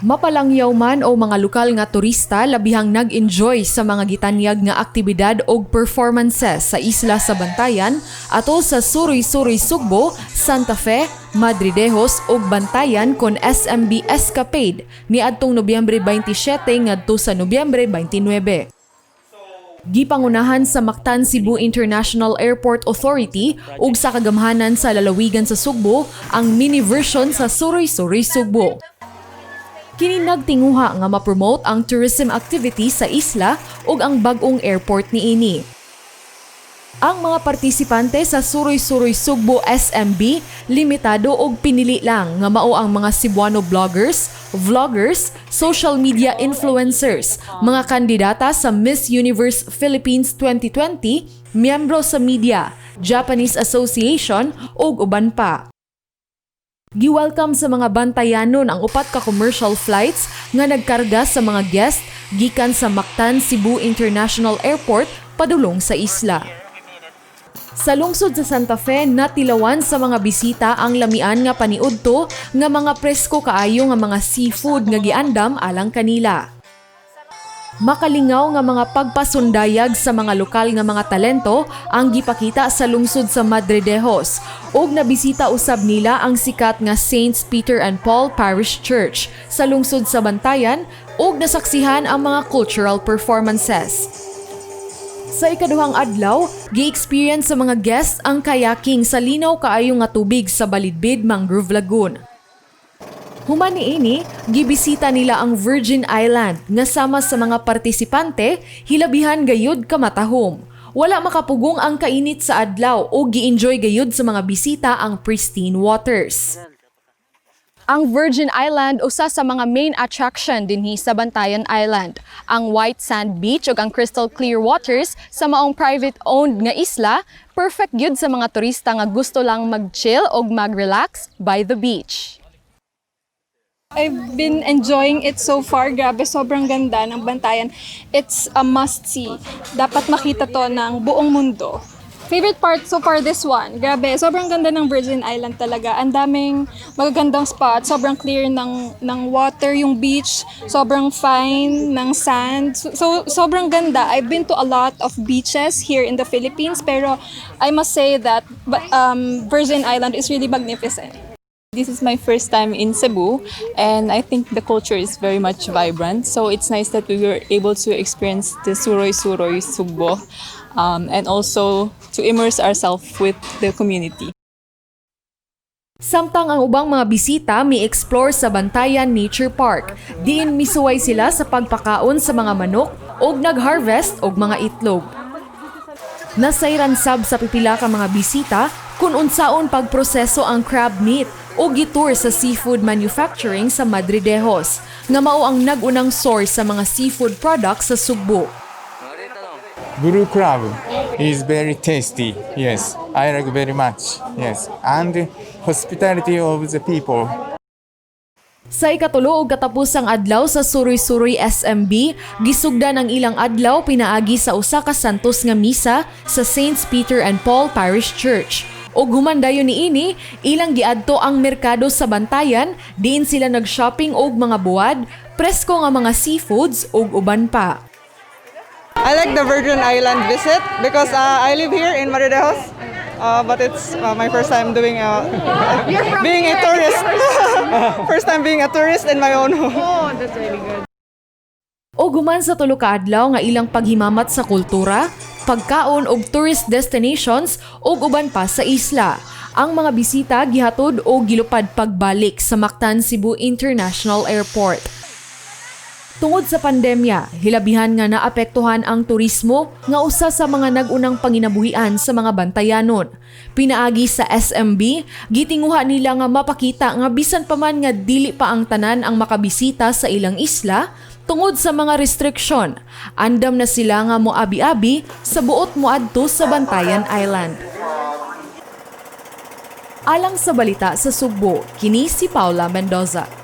Mapalangyaw man o mga lokal nga turista, labihang nag-enjoy sa mga gitanyag nga aktibidad og performances sa isla sa Bantayan atol sa Suroy-Suroy Sugbo, Santa Fe, Madridejos ug Bantayan kon SMB Escapade niadtong Nobyembre 27 ngadto sa Nobyembre 29. Gipangunahan sa Mactan Cebu International Airport Authority ug sa kagamhanan sa lalawigan sa Sugbo ang mini version sa Suroy-Suroy Sugbo. Kini nagtinguha nga ma-promote ang tourism activity sa isla ug ang bag-ong airport niini. Ang mga partisipante sa Suroy-Suroy Sugbo SMB limitado og pinili lang nga mao ang mga Cebuano bloggers, vloggers, social media influencers, mga kandidata sa Miss Universe Philippines 2020, miyembro sa media, Japanese Association ug uban pa. Gi-welcome sa mga Bantayanon ang upat ka commercial flights nga nagkarga sa mga guest gikan sa Mactan Cebu International Airport padulong sa isla. Sa lungsod sa Santa Fe, natilawan sa mga bisita ang lamian nga paniudto nga mga presko kaayo nga mga seafood nga giandam alang kanila. Makalingaw nga mga pagpasundayag sa mga lokal nga mga talento ang gipakita sa lungsod sa Madridejos ug nabisita usab nila ang sikat nga Saints Peter and Paul Parish Church sa lungsod sa Bantayan ug nasaksihan ang mga cultural performances. Sa ikaduhang adlaw, gi-experience sa mga guests ang kayaking sa linaw kaayo nga tubig sa Balidbid Mangrove Lagoon. Human niini, gibisita nila ang Virgin Island nga sama sa mga partisipante, hilabihan gayud kamatahom. Wala makapugong ang kainit sa adlaw o gi-enjoy gayud sa mga bisita ang pristine waters. Ang Virgin Island usa sa mga main attraction dinhi sa Bantayan Island. Ang white sand beach ug ang crystal clear waters sa maong private owned nga isla, perfect gyud sa mga turista nga gusto lang mag-chill ug mag-relax by the beach. I've been enjoying it so far. Grabe, sobrang ganda ng Bantayan. It's a must-see. Dapat makita to ng buong mundo. Favorite part so far, this one. Grabe, sobrang ganda ng Virgin Island talaga. Ang daming magagandang spot. Sobrang clear ng water, yung beach. Sobrang fine ng sand. So, sobrang ganda. I've been to a lot of beaches here in the Philippines, pero I must say that Virgin Island is really magnificent. This is my first time in Cebu, and I think the culture is very much vibrant. So it's nice that we were able to experience the Suroy Suroy Sugbo and also to immerse ourselves with the community. Samtang ang ubang mga bisita mi-explore sa Bantayan Nature Park. Diin misuway sila sa pagpakaon sa mga manok og nag-harvest og mga itlog. Nasayran sab sa pipila ka mga bisita kung unsaon pagproseso ang crab meat o gitour sa seafood manufacturing sa Madridejos, nga mao ang nag-unang source sa mga seafood products sa Sugbo. Blue crab is very tasty. Yes, I like very much. Yes, and hospitality of the people. Sa ikatulo ug katapusang adlaw sa Suroy-Suroy SMB, gisugdan ang ilang adlaw pinaagi sa usa ka santos nga misa sa Saints Peter and Paul Parish Church. Ug human dayon niini, ilang giadto ang merkado sa Bantayan, diin sila nag-shopping og mga buwad, presko nga mga seafoods ug uban pa. I like the Virgin Island visit because I live here in Madridejos. But it's my first time doing being a tourist. First time being a tourist in my own home. Ug human sa tulo ka adlaw nga ilang paghimamat sa kultura, pagkaon ug tourist destinations ug uban pa sa isla. Ang mga bisita gihatod o gilupad pagbalik sa Mactan Cebu International Airport. Tungod sa pandemya, hilabihan nga naapektuhan ang turismo nga usa sa mga nag-unang panginabuhian sa mga Bantayanon. Pinaagi sa SMB, gitinguha nila nga mapakita nga bisan pa man nga dili pa ang tanan ang makabisita sa ilang isla tungod sa mga restriksyon. Andam na sila nga moabi-abi sa buot moadto sa Bantayan Island. Alang sa Balita sa Sugbo, kini si Paula Mendoza.